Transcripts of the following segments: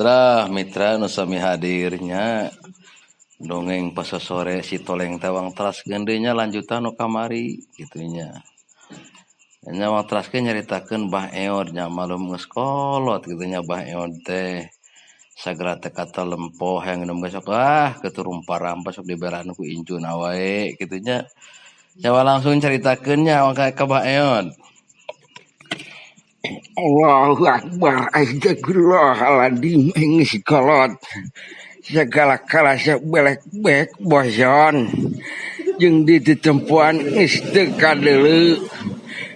Trah mitra nu sami hadirnya dongeng pasosore si Toleng teh wangteraskeun deui nya lanjutan nu kamari kitu nya. Nya wangteraskeun nyaritakeun Bah Eod nya malum geus kolot kitu nya Bah Eod teh sagala teh katalempoh hayang nginum ge sok ah kitu rumpa-rampa sok dibelaan ku incuna wae kitu nya. Coba langsung caritakeun nya ka Bah Eod. Allahu Akbar, astagfirullahaladzim, geus kolot. Segala kala sebelek-bek boson. Jeung ditetempoan geus teu kadeuleu.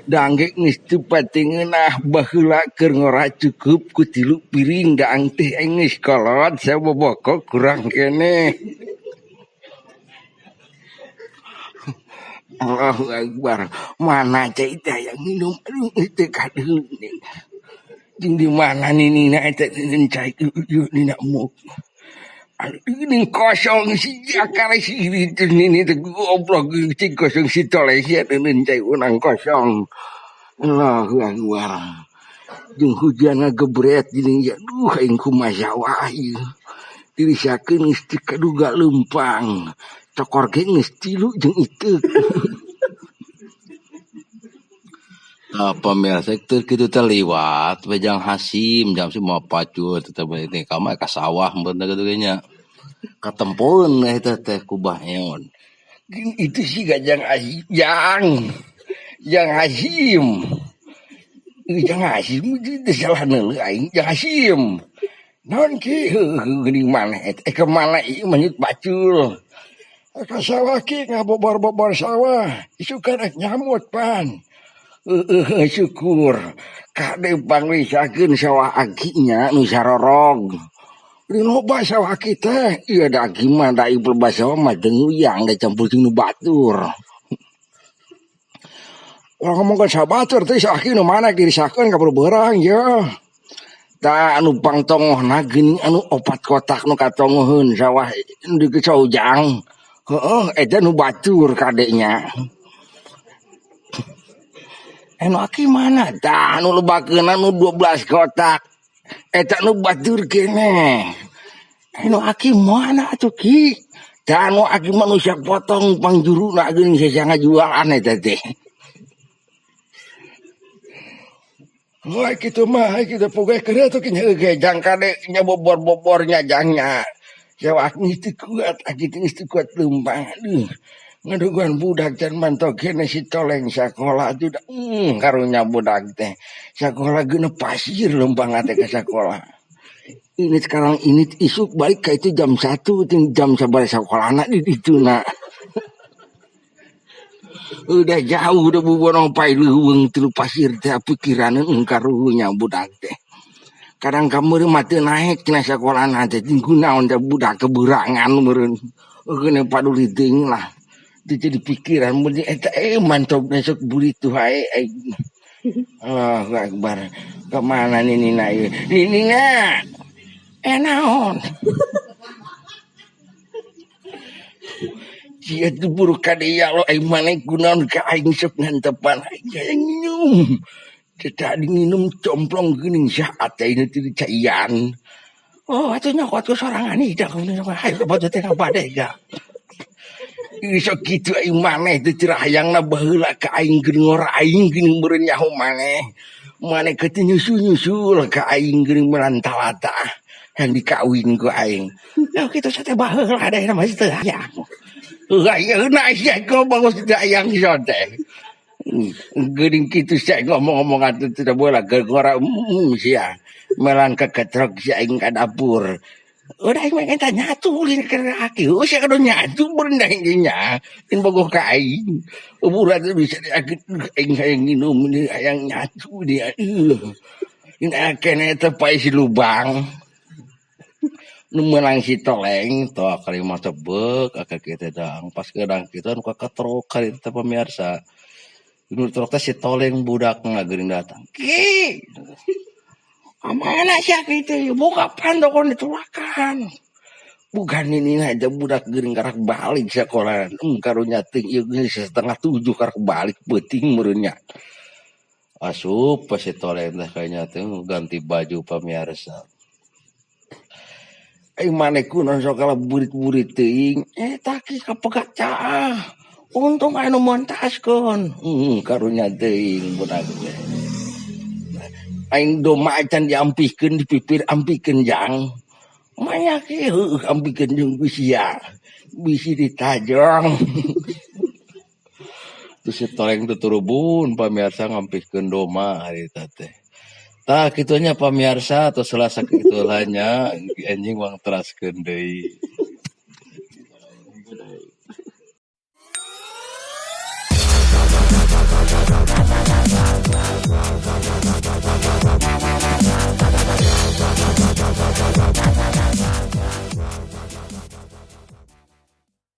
Dangge geus teu pati ngeunah baheula keur ngora cukup ku 3 piring daang teh geus kolot saboboko kurang keneh. Allahu Akbar, mana cai teh hayang minum aduh geus teu kadeuleu. Jeung di mana ninina eta teh cai ieu dina muk. Aduh kosong si akar si itu nini teh goblok cing kosong si Toleng sia teh cai unang kosong. Allahu Akbar. Jeung hujan ngagebret geuning ya aduh aing kumaha sawah ieu. Dirisakeun geus teu kaduga leumpang. Cokor ge geus 3 jeung iteuk. Nah, pemirsa teu kitu teh liwat we Jang Hasim, jam si moal pacul teh teh ka mah ka sawah mun teh kitu ge nya. Katempoeun eta teh ku Bah Eod. Itu sih Jang Hasim, Jang Hasim. Jang Hasim itu salah neuleuh aing Jang Hasim. Naon ki heuh geuning maneh eta ka mana ieu manyut pacul. Ka sawah ki ngabobor-bobor sawah, isukan rek nyamut pan. Syukur kade pangrisakeun sawah akinya nu sarorog. Loba sawah kita, ieu da aki mah da ieu pelebah sawah mah teu nguyang da campur jeung nu batur. Urang ngomongkeun sawah batur teh sawah aki nu mana dirisakeun ka beurang ye. Tah anu pangtongohna geuning anu 4 kotak nu katongoheun sawah nu di Saujang. Heeh, eta nu batur kadenya. Anu aki mana? Tah anu lebakeun anu 12 kotak. Eta nu batur keneh. Anu aki mana atuh ki? Tah anu aki manusia potong pangjuruna geuning sesa ngajualan eta teh. Wah kitu mah kitu pogoe keur atuh ki nya ge jang kade nya bobor-bobor nya jangnya. Sawah geus teu kuat aki teh geus teu kuat leumpang. Aduh. Ngaduguan budak can mantok kene si Toleng sakola atuh da karunya budak teh. Sakola geuneuh pasir leumpang teh ka sakola. Ini sekarang ini isuk balik ka itu jam 1 ting jam sabaraha sakolana di dituna. Udah jauh udah bubono pai leuweung tilu pasir teh pikiraneun karunya budak teh. Kadang kameur mah teu naek cenah sakolana teh ting kunaon teh budak keburangan meureun. Geuneuh paduli teuing lah. Teu jadi pikiran mun eta mantog besok burit tuh hae aing. Allahu Akbar. Ka mana ninina ieu? Ninina. Naon? Sia teu buru ka deui lo aing maneh kunaon ka aing sok ngantepan aing hayang nginum. Teu tadi nginum complong geuning saat aing teu dicaian. Oh atuh nyokot ku sorangan ieu dah hayu ka batu teh ngabadega. Sok kitu aing maneh teh cerah hayangna baheula ka aing geuning ngora aing geuning meureun nyaho maneh. Maneh keur teu nyusul-nyusul ka aing geuning melantalata yang dikawin ku aing. Ya kitu teh baheula da mah teu hayang. Heuh ayeuna sia ngomong teu hayang ieu teh. Geuning kitu sia ngomong-ngomong atuh teu bola keur ngora sia. Melang keketrok sia aing ka dapur. Udah aing mah eta nyatu ulin ka aki. Heuh sia kudu nyatu berendah nya. In bogoh ka aing. Uburan teh bisa diakit aing hayang nginum hayang nyatu dia. In akene teh pae si lubang. Nu meunang si Toleng toh kali mah tebek akak kieu teh dang pas gedang kitu anu kaketrok kali teh pemirsa. Nu trok teh si Toleng budakna geuning datang. Ki. Amana sia kitu buka pandokon ditulakan. Bukan ini aja budak geuning karak balik sekolah. Karunya teuing ieu geus 6:30 karak balik peuting meureun nya. Asup pas si Toleng teh kayaknya teh ganti baju pemirsa. Aing maneh kunaon sok kalah burit-burit teuing. Eta ki kapegat caah. Untung anu montaskeun. Karunya teuing budak teh. Aing doma acan diampihkeun di pipir ampikeun jang. Manya ki heueuh ampikeun jeung bisia. Bisi ditajong. Terus si toleng tuturubun pamirsa ngampihkeun doma harita teh. Tah kitu nya pamirsa tos selasa kitu lah nya anjing wang teraskeun deui.